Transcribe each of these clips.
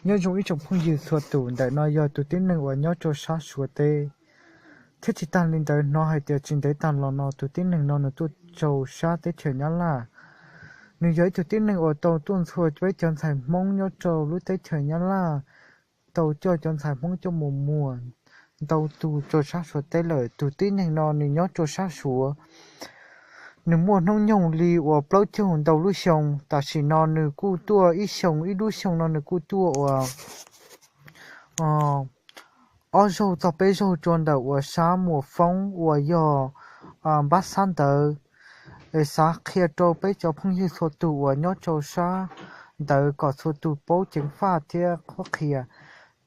Nyob zoo ib tsoom phooj ywg txhua tus, ntawm no yog tus tib neeg uas nyob rau sab Suav teb. Thiab tsis tag li ntawd, hnov hais tias tsis ntev tag los no tus tib neeg no nws tuaj rau sab teb chaws Nyab Laj. Nws yog ib tug tib neeg uas tau tuaj ntxhua peb cov ntxhais Hmoob nyob rau lub teb chaws Nyab Laj, tau coj cov ntxhais Hmoob coj mus muag ntau tus rau sab Suav teb lawm. Tus tib neeg no nws nyob rau sab Suav, nws muaj hnub nyoog li uas plaub caug ntau lub xyoo. Tam sim no nws kuj tuaj ib xyoo, ib lub xyoo no nws kuj tuaj uas ob zaug txog peb zaug rau ntawm uas sab Muas Foob uas yog Npab Xab ntawd. Es xav qhia rau peb cov phooj ywg txhua tus uas nyob rau sab ntawd kom txhua tus paub ceev faj thiab qhuab qhia.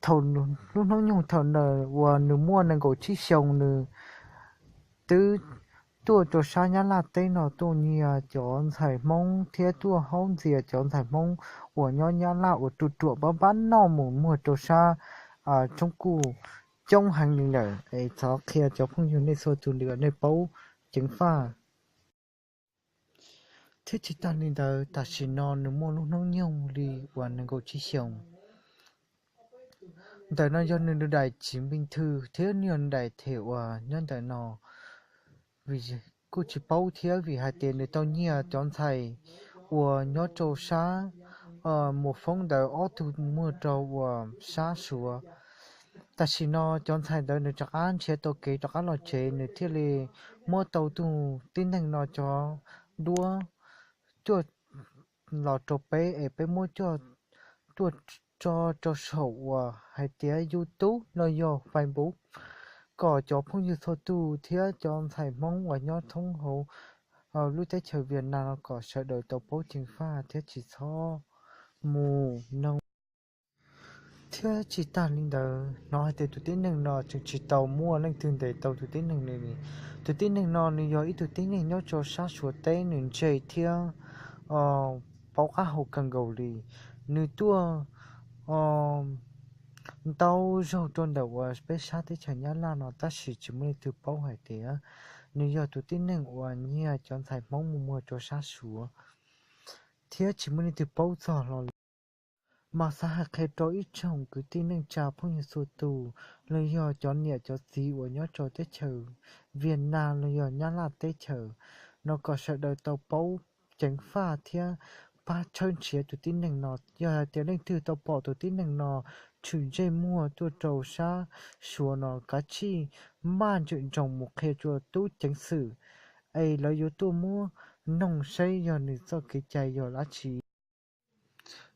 Thaum lub hnub nyoog thaum ntawd uas nws muaj nees nkaum tsib xyoo, nws twb tuaj rau sab Nyab Laj teb no tuaj nyiag cov ntxhais Hmoob thiab tuaj haub ntxias cov ntxhais Hmoob uas nyob Nyab Laj uas ruam ruam npab npab noj mus muag rau sab tsoob kuj coob heev li lawm. Es thov qhia cov phooj ywg nej txhua tus li uas nej paub ceev faj. Thiab tsis tag li ntawd, tam sim no nws muaj lub hnub nyoog li uas nees nkaum tsib xyoos. Ntawm no yog nws daim txiv npis thw thiab nws yog daim them uas nyob ntawm no. Vim kuj tsis paub thiab, vim hais tias nws tau nyiag cov ntxhais uas nyob rau sab Muas Foob ntawd ob tug muag rau uas sab Suav. Tam sim no cov ntxhais ntawd nws rov qab nrhiav tau kev rov qab los tsev, nws thiaj li muab tau tus tib neeg no cov duab cuaj los rau peb es peb muab coj tuaj tso rau saum uas hais tias YouTube los yog Facebook, kom cov phooj ywg txhua tus thiab cov ntxhais Hmoob uas nyob thoob hauv lub teb chaws Vias Nas no kom sawv daws tau paub ceev faj thiab tsis txhob mus noog. Thiab tsis tag li ntawd, hnov hais tias tus tib neeg no tseem tsis tau muaj leej twg ntes tau tus tib neeg no li. Tus tib neeg no nws yog ib tug tib neeg nyob rau sab Suav teb, nws ntse thiab paub qab hau kawg nkaus li. Nws tuaj ntau zaug rau ntawm uas peb sab teb chaws Nyab Laj no tab sis tsis muaj leej twg paub hais tias nws yog tus tib neeg uas nyiag cov ntxhais Hmoob mus muag rau sab Suav, thiab tsis muaj leej twg paub txog hlo li. Mas xav hais qhia rau ib tsoom kwv tij neej tsa phooj ywg txhua tus, los yog cov niam cov txiv uas nyob rau teb chaws Vias Nas los yog Nyab Laj teb chaws no kom sawv daws tau paub ceev faj thiab pab tshawb nrhiav tus tib neeg no. Yog hais tias leej twg tau pom tus tib neeg no tshwm ntsej muag tuaj rau sab Suav no, kav tsij maj ntswm ntsoov mus qhia rau tub ceev xwm, es lawv yuav tuaj muab noog saib yog nws txoj kev cai yog dab tsi.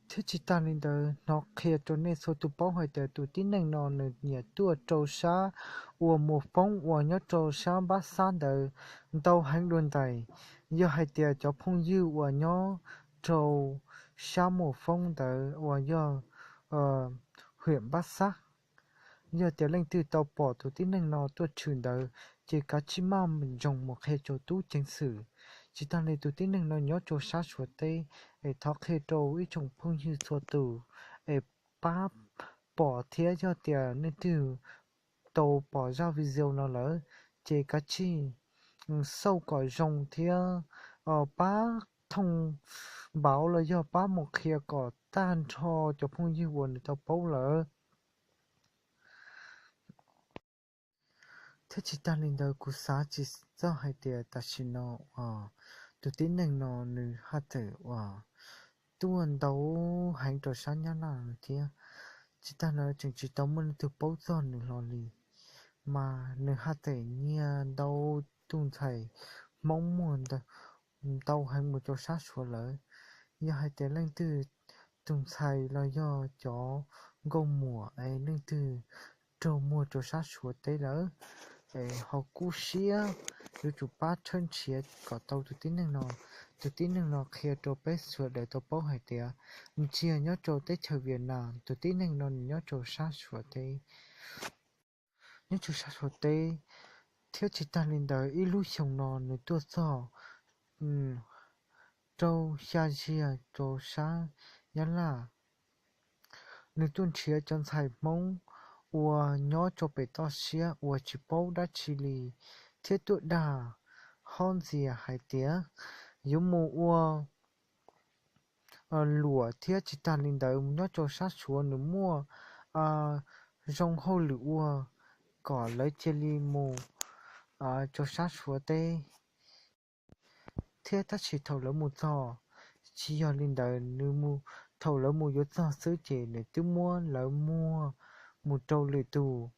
Thiab tsis tag li ntawd, hnov qhia rau nej txhua tus paub hais tias tus tib neeg no nws nyiam tuaj rau sab uas Muas Foob uas nyob rau sab Npab Xab ntawd ntau heev dua ntais. Yog hais tias cov phooj ywg uas nyob rau sab Muas Foob ntawd uas yog hwm Npab Xab, yog tias leej twg tau pom tus tib neeg no tuaj tshwm ntawd, ces kav tsij maj ntswm ntsoov mus qhia rau tub ceev xwm. Tsis tag li tus tib neeg no nyob rau sab Suav teb, es thov qhia rau ib tsoom phooj ywg txhua tus, es pab pom thiab yog tias leej twg tau pom zaj video no lawm, ces kav tsij xauj kom zoo thiab pab thooj npauv los yog pab mus qhia kom tag nrho cov phooj ywg uas nws tau paub lawm. Thiab tsis tag li ntawd, kuv xav tsis txog hais tias tam sim no uas tus tib neeg no nws haj tseem uas tuaj ntau heev rau sab Nyab Laj thiab. Tsis tag no tseem tsis tau muaj leej twg paub txog nws hlo li, mas nws haj tseem nyiag ntau tus ntxhais Hmoob muag ntau heev mus rau sab Suav lawm. Yog hais tias leej twg tus ntxhais los yog cov nkauj muam es leej twg raug muag rau sab Suav teb lawm, es ho kub siab yuav tsum pab tshawb nrhiav kom tau tus tib neeg no. Tus tib neeg no qhia rau peb sawv daws tau paub hais tias nws tsis yog nyob rau teb chaws Vias Nas, tus tib neeg no nws nyob rau sab Suav teb. Nyob rau sab Suav teb, thiab tsis tag li ntawd ib lub xyoo no nws tuaj txog rau xya ziag rau sab Nyab Laj. Nws tuaj nrhiav cov ntxhais Hmoob uas nyob rau pem toj siab uas tsis paub dab tsi li, thiab tuaj dag hob ntxias hais tias yuav mus ua luam thiab tsis tag li ntawd nyob rau sab Suav nws muaj zoo hauj lwm ua kom lawv cia li mus rau sab Suav teb thiab tab sis thaum lawv mus txog, tsis yog li ntawd, nws mus, thaum lawv mus yuav txog xwb ces nws twb muab lawv muag mus rau lwm tus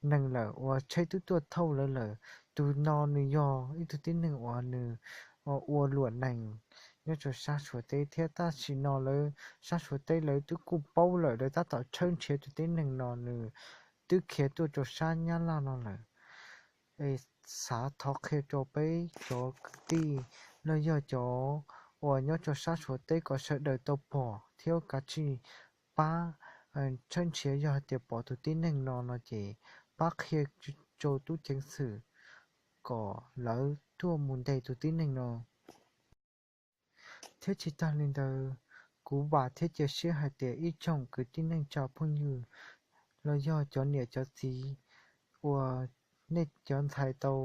neeg lawm uas tsheb twb tuaj thauj lawv lawm. Tus no nws yog ib tug tib neeg uas nws ua luam nees nyob rau sab Suav teb thiab tam sim no lawv sab Suav teb lawv twb kuj paub lawm, lawv tab tom tshawb nrhiav tus tib neeg no nws twb khiav tuaj rau sab Nyab Laj no lawm. Xav thov qhia rau peb cov kwv tij los yog cov uas nyob rau sab Suav teb kom sawv daws tau pom thiab kav tsij pab tshawb nrhiav, yog hais tias pom tus tib neeg no no ces pab qhia rau tub ceev xwm kom lawv tuaj mus ntes tus tib neeg no. Thiab tsis tag li ntawd, kuv vam thiab cia siab hais tias ib tsoom kwv tij neej tsa phooj ywg los yog cov niam cov txiv uas nej cov ntxhais tau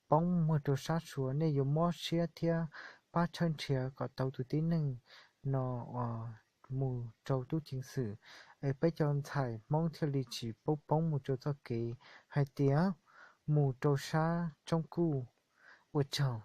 poob muag rau sab Suav, nej yuav mob siab thiab pab tshawb nrhiav kom tau tus tib neeg no uas mus rau tub ceev xwm, es peb cov ntxhais Hmoob thiaj li tsis poob poob mus rau txoj kev hais tias mus rau sab tsoob kuj. Ua tsaug.